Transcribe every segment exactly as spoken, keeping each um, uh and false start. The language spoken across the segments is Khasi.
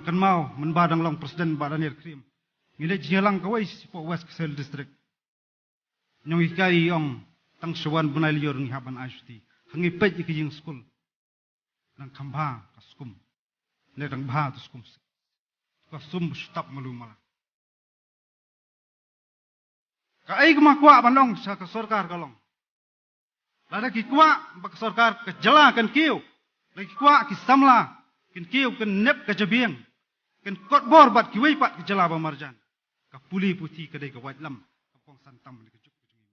Kynmaw mynba dang long president Bah Daniel Khyriem, ngi leit jingïalang kawei shapoh West Khasi Hills District. Nonghikai i ong, tang sha wan bnai lyiur ngi hap ban ai shuti. Hangne peit ïa ka ïing skul. Dang kham bha ka skum. Ne dang bha ka skum. Ka sum shu tap malu mala. Kaei kaba kwah ban long sha ka sorkar ka long, lada ki kwah ba ka sorkar ka jylla kan kiew, lada ki kwah ki samla kin kiew, kin nep ka jabieng, kin kot bor bad kiwei pat ki jylla ba marjan, ka pule puthi ka dei ka waitlam kaba kongsan tam ha ka juk ka jong ngi.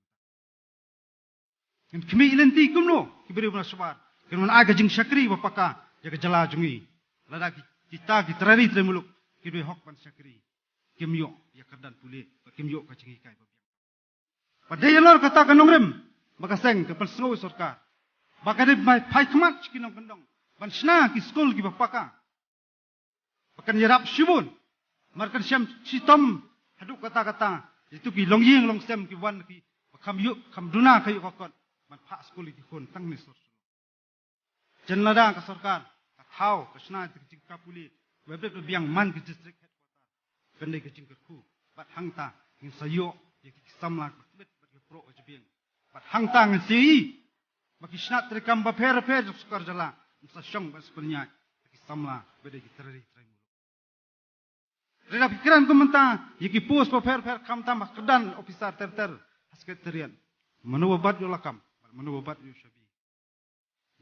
Ngin khmih lynti kumno ki briew na shabar kin wan ai ka jingshakri ba paka ïa ka jylla jong ngi. Lada ki, kita ki trai ri trai muluk ki duh hok ban shakri, kim ïoh ïa ka kyrdan pule, ba kim ïoh ka jinghikai ba biang. Ba dei halor kata ka nongrim ba ka seng ka pynsngew sorkar ba ka dei ban phai khmat sha ki nongkyndong ban shna ki skul kiba paka, ba kan ïarap shibun. Mar kan shem shitom haduh katta katta ïa kitu ki longïing longsem ki wan ki ba kham ïoh, kham duna ka ïoh ka kot ban phah skul ïa ki khun tang ne sur. Jan lada ka sorkar ka thaw ka shna ïa ka jingkha pule ba bit ba biang man ka district headquarter, kan dei ka jingkyrkhu. Bad hangta ngin sa ïoh ïa ki samla ba bit bad ki proh ka jabieng. Bad hangta ngin sa ïohi ba ki shnat treikam bapher bapher jong sorkar jylla ngin sa shong ban sa pynïaid ïa ki samla ba dei ki trai ri trai muluk. Lada phi kren kumta ïa ki post bapher bapher, khamtam ha kyrdan ophisar ter ter ha secretariat, mano ba bat ïoh lakam, mano ba bat ïoh shabi?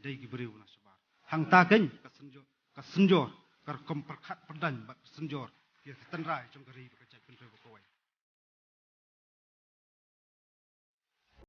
Dei ki briew na shabar. Hangta keiñ ka synjor, ka synjor ka rukom pyrkhat pyrdaiñ bad ka synjor ïa ka tynrai jong ka ri bad ka jaitbynriew.